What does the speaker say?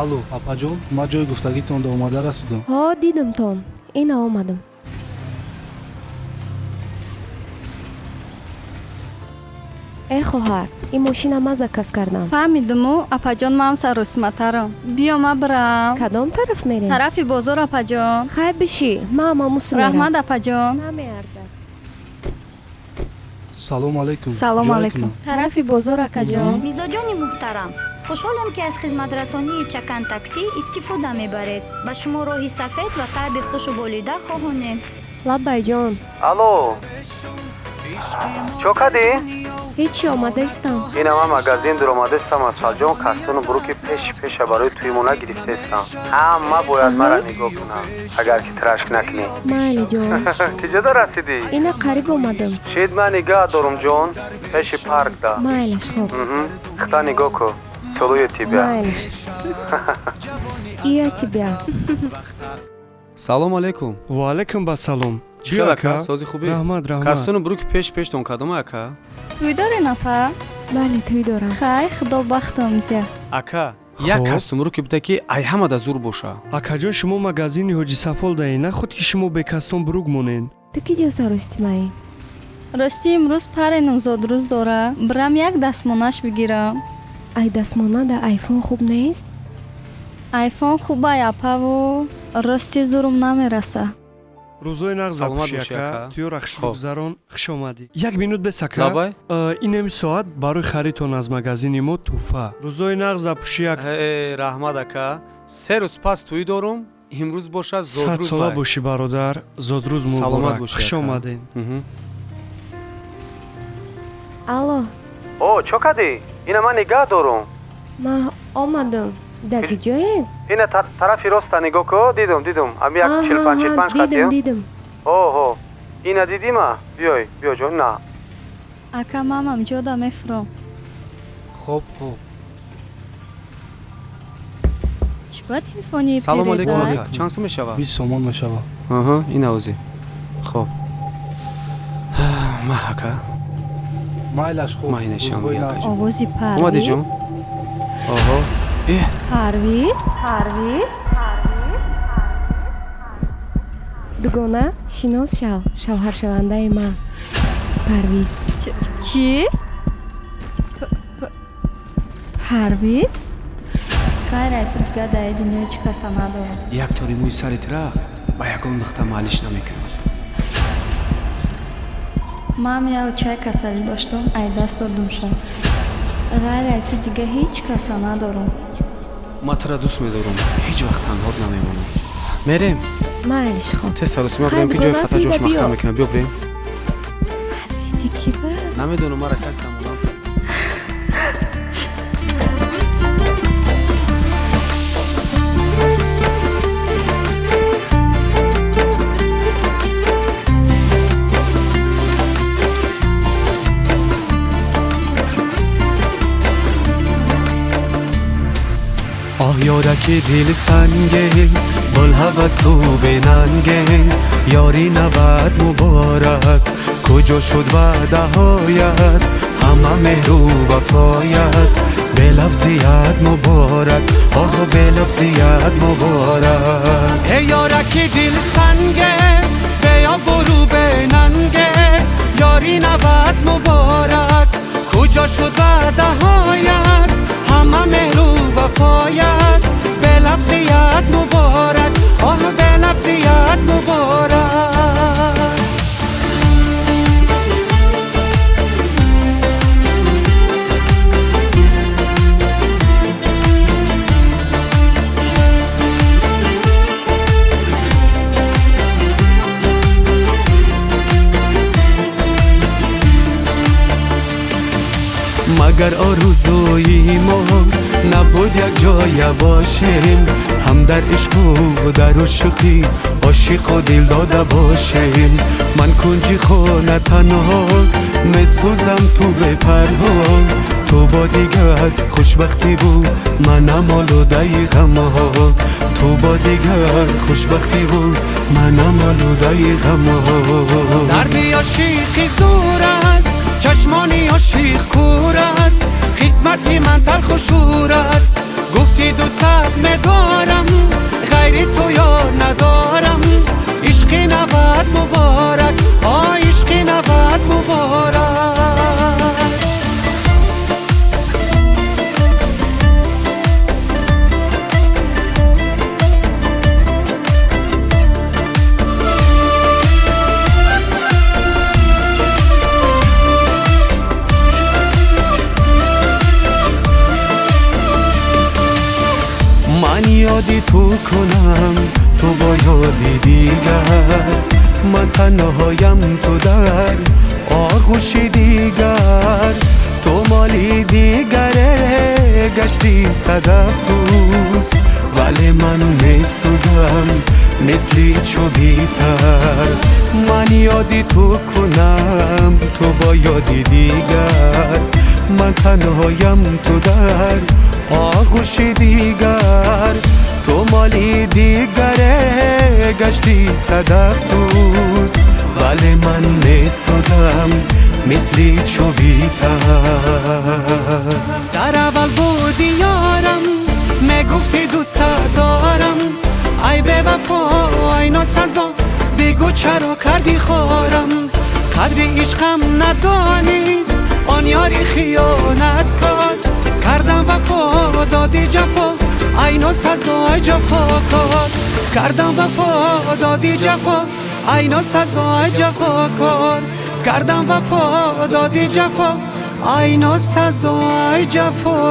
Алло, апаҷон, ман ҷои гуфтагитонда омада расидам. Ҳо, дидамтон, ина омадам. Э хоҳар, ин мошина ман заказ кардам. Фаҳмидуму, апаҷон, ман сарусматарам. Биё, ма бирам. Кадом тараф мерем? Тарафи бозор, апаҷон. Хайр, бишӣ, ман мамусу мерам. Раҳмат, апаҷон. Намеарзад. Салом алайкум. Салом Ҷое алайкум. кунам? Тарафи бозор, акаҷон. Мизоҷони муҳтарам, хушҳолем, ки аз хизматрасонии Чакан Таксӣ истифода мебаред. Ба шумо роҳи сафед ва таъби хушу болида хоҳонем. Лаббайҷон. Алло, чо кардӣ? Ҳечи, омадаистам. Ина ман магазин дуромадаистам, Асалҷон, кастуну буруки пеши пеша барои туймо нагирифтаистам. Ҳама бояд мара нигоҳ кунам, агар ки трашк накунӣ. Майли, ҷон. Киҷода расидӣ? Ина қариб омадам. Шид, ман нигаҳ дорум, ҷон, пеши паркда. Майлаш, хоб. Хита нигоҳ кун, целую тебя. Майлаш, и я тебя. Салом алейкум. Ва алайкум басалом. Чӣ хел, ака, сози, хубӣ? Раҳмат, раҳмат. Кастуну буруки пеш пештон кадома, ака? Тӯй дорен, апа? Бале, тӯй дорам. Хай, худо бахтам дия. Ака, як Хоб. кастум руки бита, ки ай ҳамада зур боша. Акаҷон, шумо магазини Ҳоҷи Сафол даен, нахуд ки шумо бекастон бурук монен. Ту ки ҷо саростимаӣ? Ростӣ, имрӯз паренум зодрӯз дора, бирам як дастмонаш бигирам. Ай дастмона да айфон хуб нест? Айфон хубай, апаву рости зурум намераса. Рӯзои нағз. Саломат бошӣ, бошӣ, ака. Ака. Туёра хушрӯ Хоб. гузарон, хуш омадӣ. Як минут бес, ака. Лабай. Инами соат барои харидтон аз магазини мо тӯҳфа. Рӯзои нағз запӯшӣ, ака. Э, раҳмат, ака. 3 рӯз пас тӯй дорум, имрӯз боша зодрӯз. Садсола бошӣ, бародар, зодрӯз Саломат муборак. бошӣ, Хуш ака. омаден. Алло. О, чо кардӣ? Ина ман нигаҳ дорум. Ман омадам, дар киҷоед? Ина тарафи роста нигоҳ ку, дидум, дидум, ами як 45, 45 Дидам. хатиям. Дидам. Оҳо, ина дидима, биёй, биё, ҷон, на. Ака, мамам ҷода мефуром. Хоб, хоб. Чӣ ба телефони Салом алейкум. передай? Ака, чанд сум мешавад? 20 сомон мешавад. Аҳа, ин авози хоб ма, ака. Майлаш, хуб. Ман инашам. Рӯзҳои Ака нағз. ҷон. Овози Омадӣ, Парвиз. ҷон, оҳо, э. Парвиз, Парвиз. Дугона, шинос шав, шавҳаршавандаи ман, Парвиз. Чӣ? Парвиз? Хайр, айти дига дар дунё чӣ каса надорам. Як тори мӯи сари тира ба ягон нуқта маълиш намекунад. Ман як очаи касалӣ доштам, ай даст додум шав. Ғайр айти дига ҳеҷ каса надорам. Ман тура дӯст медорам, ҳеҷ вақт танҳот намемонам. Мерем. Майлиш, хоб. Тез саросима бирем, ки ҷои Дугона, фата ҷош туйда маҳкам биё. мекунам. Биё, бирем. Парвизи ки буд? Намедонам, мара кас намонам. آه یارک دل سنگه، بلهوس و بننگه، یاری نبد مبارک، کجا شد وعده هایت، همه مهر و وفایت؟ به لفظیت مبارک، آه به لفظیت مبارک. ای یارک دل سنگه، بیا برو به ننگه، یاری نبد مبارک، کجا شد وعده هایت، همه مهر و وفایت؟ به لفظیت مبارک، آه به لفظیت مبارک. مگر آرزوی ما نبود یک جای باشیم، هم در عشق و در عشقی، عاشق و دل داده باشیم؟ من کنجی خانه تنها میسوزم، تو به پروا، تو با دیگر خوشبختی بود، منم آلوده غمها. تو با دیگر خوشبختی بود، منم آلوده غمها. درد عاشقی زور است، چشمانی عاشق کور است، قسمتی من تلخ و شور است. Гуфти дӯстат медорам, ғайри ту ёр надорам. Ишқи навад муборак, о ишқи навад муборак. Ман ёди ту кунам, ту бо ёди дигар. Ман танҳоям, ту дар оғӯши дигар. Ту моли дигаре гашти, сад афсӯс, вале ман месӯзам мисли чӯби тар. Ман ёди ту кунам, ту бо ёди дигар. Ман танҳоям, ту дар оғӯши дигар. Ту моли дигаре гашти, сад афсӯс, вале ман месӯзам мисли чӯби тар. Дар аввал буди ёрам, мегуфти дӯстат дорам. Ай бевафо, ай носазо, бигӯ чаро кардӣ хорам. Қадри ишқам надонист он ёри хиёнаткор. Кардам вафо, доди ҷафо, ай носазо, ай ҷафокор. Кардам вафо, доди ҷафо, ай носазо, ай ҷафокор. Кардам вафо, доди ҷафо, ай носазо, ай ҷафокор.